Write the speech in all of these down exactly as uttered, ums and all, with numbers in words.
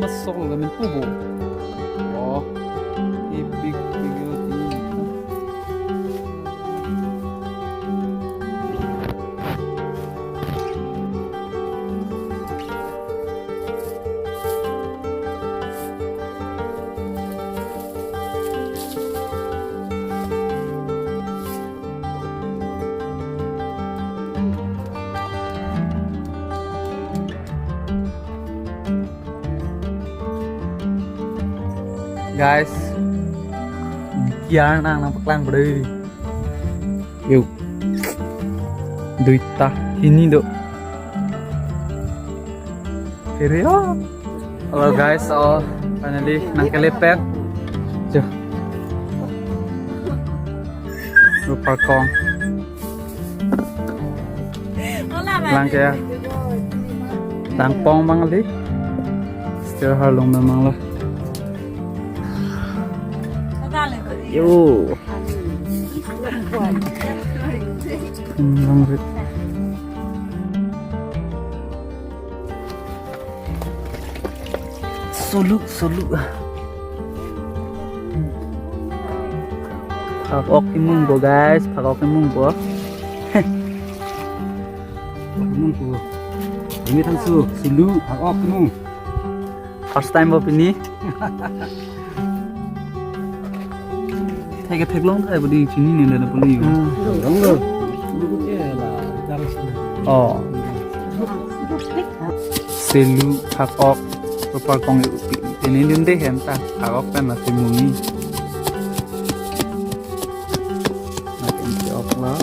Sok lo men pubo. Oh. Ibig big lo ti. Guys, kiar nang nangpaklang bro. Yuk. Duita hini do. Kiri oh. Hello guys, oh finally nangkelepen. Jo. Ru parkong. Lang ke ya. Langpong mang li. Still harlung memang lah. Yo. Hmm, lang rit. Sulu, sulu. Phak-ok kemung bo guys, phak-ok kemung bo. Phak-ok kemung bo. Ini kan su, sulu, phak-ok kemung. First time bo pini. Thek ke theklong thai bodi chini ne dana puli yo. Long lo. Oh. Selu phak-ok. Ru parkong yo pi. Pini din de hem ta. Phak-ok pen la si muni. Makin si ok la.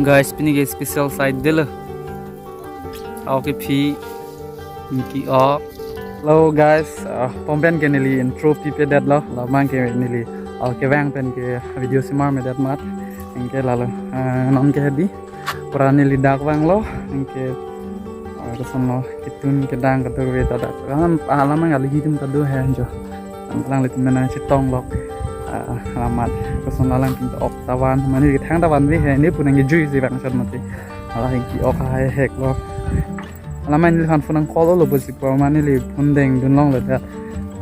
Guys, pini ke special side de lo. Phak-ok kephi, inki-ok. Hello guys, ah, pon pen ke neli intro pipedet lo, labang ke neli, ah, kevang pen ke video semar medet mat, anke lalo, ah, non ke hedi. Pura neli dak vanglo, anke, ah, koson lo, ketun kedang kedo ve ta dak. Alam, alam ang aligi tum ta do he jo. Ang alanglitum mena chetong lok. Ah, alamat, koson alang pinta ok ta van, mane kethang ta vanve he, ne pu nangkejui si vang shot mati. Alang inki-ok hai hek lo. Alam ang neli han phone nang call lo bo si pu mane neli phone dengdun longlo ta.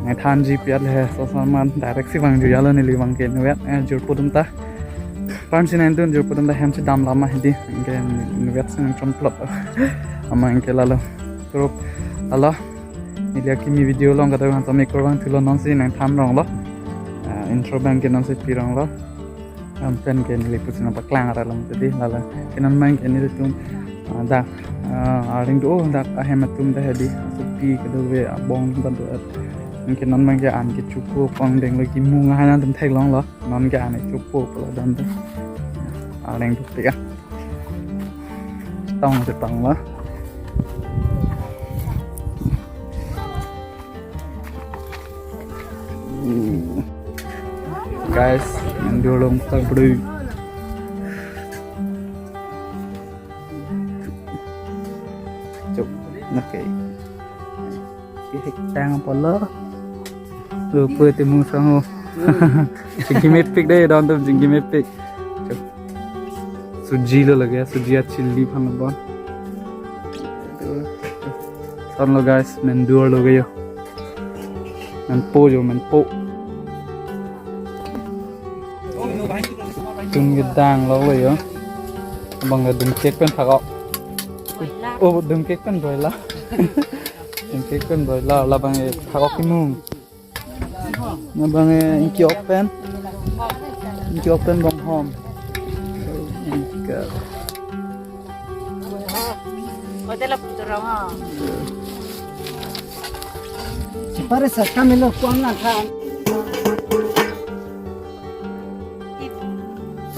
Nangthanji piat le he, koson man direct si vangjuilo neli vang ke nuet, eh, jirpo atum ta. Pan si nangdun jirpo atum ta hem si dam lama hedi. Anke nuet si nangchon plot. Amat anke lalo. Group alo. Neli akimi video along kadokave han tame kurvangthulo, non si nangthan ronglo. Ah, intro abang ke non si pi ronglo. Am pen ke neli pusi nangpaklang ra long tadi lalo. Ke non abang ke nelitum, ah, dak, ah, arleng do, oh, dak ahem atum ta hedi. Asopi kadokave abong atum ta do. Anke non abang ke an kechopo pon denglo, kemung ahan atum theklonglo. Non ke an kechopo pula dan tu. Arleng dopik ah. Tong si tong lo. Hmm. Guys, yang dulong ta bro. Cuk, oke. Kihik tang apa lo? Lupa timu sango. Jingki mepik deh, don tu jingki mepik. Cuk. Suji lo lage, suji a chili phan lo bon. Son lo guys, mendur lo yo. Menpo yo, menpo. Tun kedang lo yo. Abang kedung kek pen phak-ok. Oh, dung kek pen broiler. Dung kek pen broiler, labang ke phak-ok kemung. Labang ke inki-ok pen. Inki-ok pen bonghom. Inki. Hotel apa tu orang ah? Sipare sa kamelo kuang lang kan.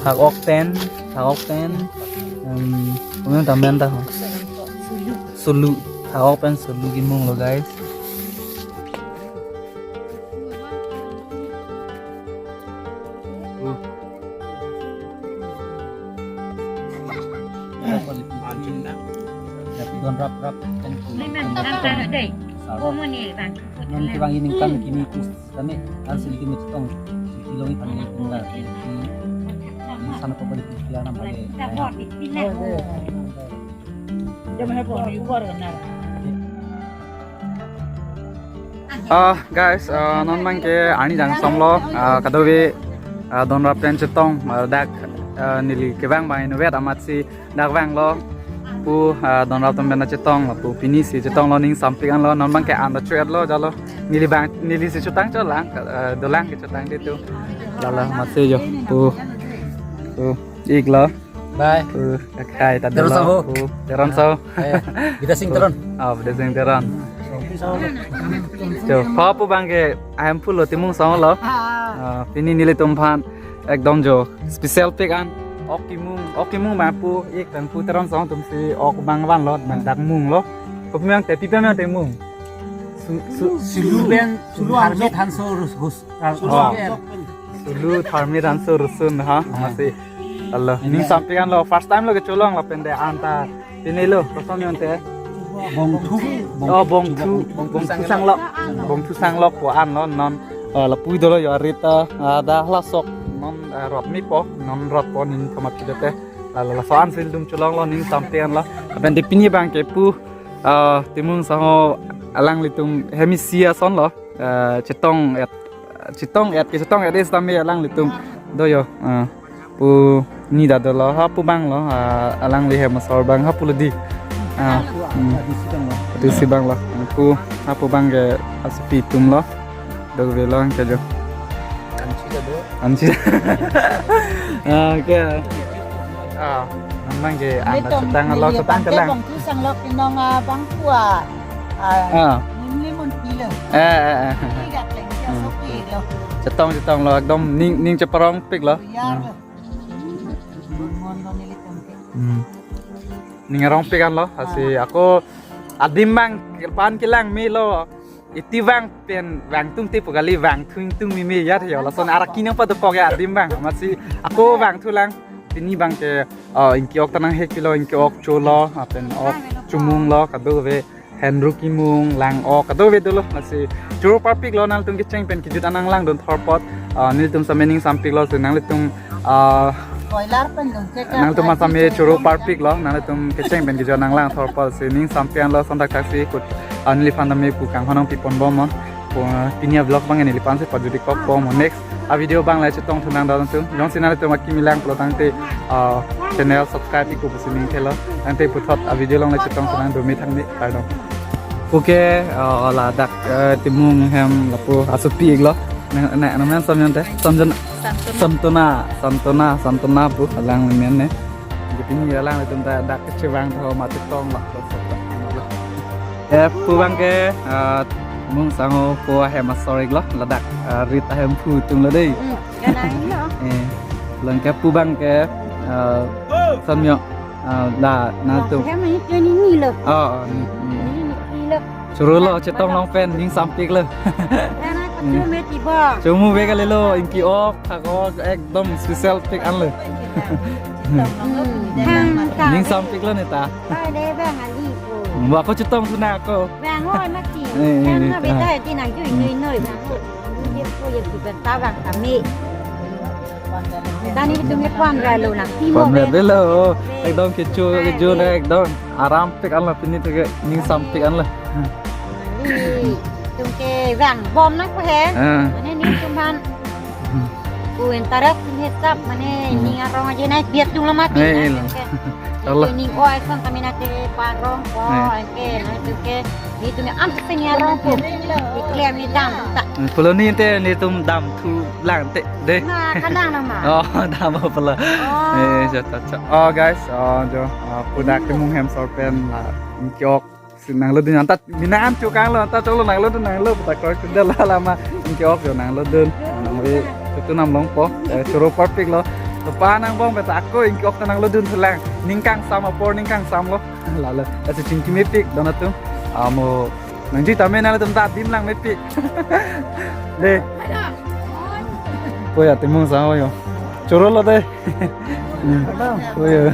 Phak-ok pen, phak-ok pen. Em, kami tamen ta ho. Sulu. Phak-ok pen sulu kemung lo guys. Don rap rap kan. Aro. Komoni bang. Non kevang ining tan kini tus kami kan silti mutong. Silti longi pan ni tinggal. Sana ko balik dia nama le. Dia mana pun di luar kan. Ah, guys, ah, non bang ke arni jang somlo, ah, kadokave, ah, donrap pen chetong, ah, dak, ah, neli kevang bang inutvet amatsi dak vanglo pu, ah, donrap atum pen chetong, lapu pini si chetonglo, ning sampik anlo, non bang ke an ta chuet lo jalo, neli bang, neli si chotang cholang, ah, dolang ke chotang di tu, jalo amatsi jo, pu, pu, iklo. Bye. Uh, kakai ta Teron dolo. Saho. Uh, Teron Saho. Eh, Bidya Sing Teron. Oh, Bidya Sing Teron. So, papa bang ke ahem pulo Timung Saho lo. Uh, pini nelitum aphan ekdom jo special pik an. Ok kemung, ok kemung ma pu ik dan pu Teron Saho atum si ok bang vanlo, bang dak munglo. Kopi mang te, pipa mang te mung. Su, su, Sulu pen, Sulu Harmit Hanso Rus, Gus. Ah, Sulu oh. Sulu Tharmit Hanso Rusun ha, ah, amatsi. Alo, ning sampik anlo, first time lo kecholong lapen de an ta. Pini lo, kosong yon te. Bongthu. Oh, Bongthu, Bongthu Sanglok. Bongthu Sanglok ko anlo non. Oh, lapu dolo yo arit ta, ah, dak hala sok non, ah, rot mipo, non rotpo ning kamat pidete. Lalo laso an si nelitum cholonglo ning sampik anlo. Lapen de pini bang ke pu, ah, Timung Saho alanglitum hem isi asonlo. Eh, chetong et, chetong et ke chetong et is tame alanglitum do yo, eh, pu ni ta dolo ha pu bang lo, eh, alangli hem asor bang ha pulo di. Ah, hmm. Adi si bang lo. Pu ha pu bang ke asopi atum lo. Dovelo ke jo. Ansi ta do. Ansi. Ah, oke. Ah, memang ke anak chetong lo, chetong kelang. Bongthu Sanglok inong, ah, bang kua. Ah. Ah. Limon pilo. Eh, eh, eh. Tiga kleng, hmm. Oke lo. Chetong, chetong lo, ekdom ning, ning cheparong pik lo. Ya, hmm. Lo. Mon lo nelitum ke. Hmm. Ning arong pik anlo, lasi ah. Ako adim bang pan kelang melo. Iti vang pen vang tum te pu kali, vang thung tum mimi yat yo lason arak kinong pa dopok ya adim bang. Amatsi ako vangthu lang pini bang ke, eh, ingki ok ta nanghek pilo, ingki ok cholo, ah, pen ok chomunglo, kadokave henru kemung, lang ok, kadokave dolo, amatsi choro parpik lo, nangtum kecheng pen kejut an nanglang dun thorpot, eh, nelitum same ning sampik lo, si nanglitum Ah, boiler pen dong cek nangtum same choro parpik lo, nangtum kecheng pen kejut an nanglang thorpot si ning sampik anlo, sontak tak si kut, ah, neliphan tame pu kanghon nangpi pon bom non. Pu, ah, pini a-vlog bang neliphan si pajut-ik kok bom non. Next a-video bang le chetongthu nang dong tum. Jongsi nangtum akimi lang pulo tangte, ah, channel subscribe-ik pu si ning thelo. Tangte puthot a-video along le chetongthu nang, dumi thang ni, pardon. Oke, eh, ladak, eh, Timung hem lapu asopi-iklo. Nang, nang, nang men Samyon te? Samyon. Santona. Santona, Santona, Santona pu alang men ne. Jadi ni alanglitum ta dak kechevang tho mati tong lo. Eh, pu bang ke, eh, Timung Saho pu ahem asor-iklo, ladak, eh, rit ahem pu atum lo dei. Hmm, ya, nah, ini lo. Eh, lang ke pu bang ke, eh, Samyon. Ah, da, nangtum. Hem ini, ini, ini lo. Oh, oh, ni, ni. Ini, ini lo. Choro lo, chetong long pen, ning sampik lo. Karena aku cuma tiba. Chomu be kali lo, ingki ok, thak ok, ekdom special pik an lo. Hmm. Ning sampik lo ne ta. Pai de bang ali po. Ba ako chetongthu nang ako. Bang, oh, mati. Eh, eh, bang, eh, na beta ah. Di nang ju, ju, noi, bang. Dia po, dia po, bang, tabang kami. Tani tum ke pon ra lo na. Pon ra lo. Ekdom kecho kecho na ekdom. Aram pik an lo pini tu ke ning sampik an lo. Ni tum ke bang bom na ko he. Ah. Mane ni tum ban. Ku interest ni sap mane ning arong aja na biar tum lo mati. Eh, na eh, lo. Tum ke. Kalau. Ning oi son kami na ke parong ko eh. Ke na tum ke. Ni tum am sing arong ko. Iklem ni dam ta. Kalau ni te ni tum dam thu lang te. Dei. Na, kanang nama. Oh, dam apa lo? Oh. Eh, jatuh, jatuh. Oh, guys, oh, jo, ah, pu dak Timung hem asor pen la, ingki ok, si nanglodun anta, mina an chukang lo, anta choklo nanglodun, nanglo, pu ta koi kuda la lama, ingki ok jo nanglodun, nangli, itu nam longpo, eh, choro parpik lo, to pa nang bong peta ako, ingki ok ta nanglodun selang, ning kangsam apor, ning kangsam lo, lalo, esi chingki mepik, dona tu, amo, nangji tame nangtum ta adim lang mepik. Dei. Ko ya Timung Saho yo. Choro lo dei. Hmm. Ko ya.